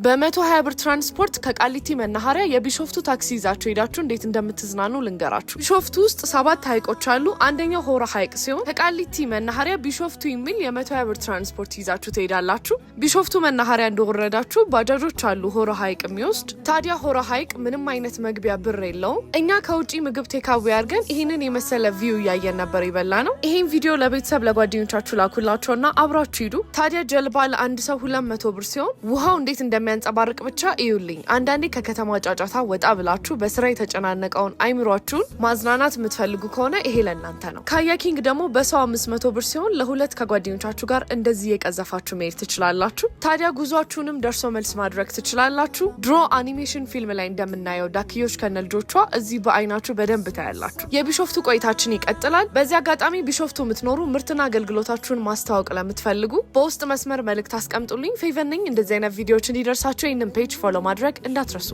በ120 ብር ትራንስፖርት ከቃሊቲ መናኸሪያ የቢሾፍቱ ታክሲ ይዛችሁ ሄዳችሁ እንዴት እንደምትዝናኑ ልንገራችሁ። ቢሾፍቱ ውስጥ ሰባት ሐይቆች አሉ። አንደኛው ሆራ ሐይቅ ሲሆን ከቃሊቲ መናኸሪያ ቢሾፍቱ የሚል የ120 ብር ትራንስፖርት ይዛችሁ ትሄዳላችሁ። ቢሾፍቱ መናኸሪያ እንደወረዳችሁ ባጃጆች አሉ ሆራ ሐይቅ የሚወስድ። ታዲያ ሆራ ሐይቅ ምንም አይነት መግቢያ ብር የለውም። እኛ ከውጪ ምግብ takeaway አድርገን ይህንን የመሰለ view እያየን ነበር የበላነው። ይህን ቪዲዮ ለቤተሰብ ለጓደኞቻችሁ ላኩላቸውና አብራችሁ ሂዱ። ታዲያ ጀልባ ለአንድ ሰው 200 ብር ሲሆን ውሃው እንዴት እንደሚያንጸባርቅ ብቻ እዩልኝ። አንዳንዴ ከከተማ ጫጫታ ወጣ ብላችሁ በስራ የተጨናነቀውን አይምሯችሁን ማዝናናት የምትፈልጉ ከሆነ ይሄ ለእናንተ ነው። Kayaking ደግሞ በሰው 500 ብር ሲሆን ለሁለት ከጓደኞቻችሁ ጋር እንደዚህ እየቀዘፋችሁ መሄድ ትችላላችሁ። ታዲያ ጉዟችሁንም ደርሶ መልስ ማድረግ ትችላላችሁ። ድሮ አኒሜሽን ፊልም ላይ እንደምናየው ዳክዮች ከነልጆቿ እዚህ በአይናችሁ በደንብ ታያላችሁ። የቢሾፍቱ ቆይታችን ይቀጥላል። በዚህ አጋጣሚ ቢሾፍቱ የምትኖሩ ምርትና አገልግሎታችሁን ማስተዋወቅ ለምትፈልጉ በውስጥ መስመር መልእክት አስቀምጡልኝ። ፌቨን ነኝ። እንደዚህ አይነት ቪዲዮዎች እንዲደርሳችሁ ይህንን page follow ማድረግ እንዳትረሱ።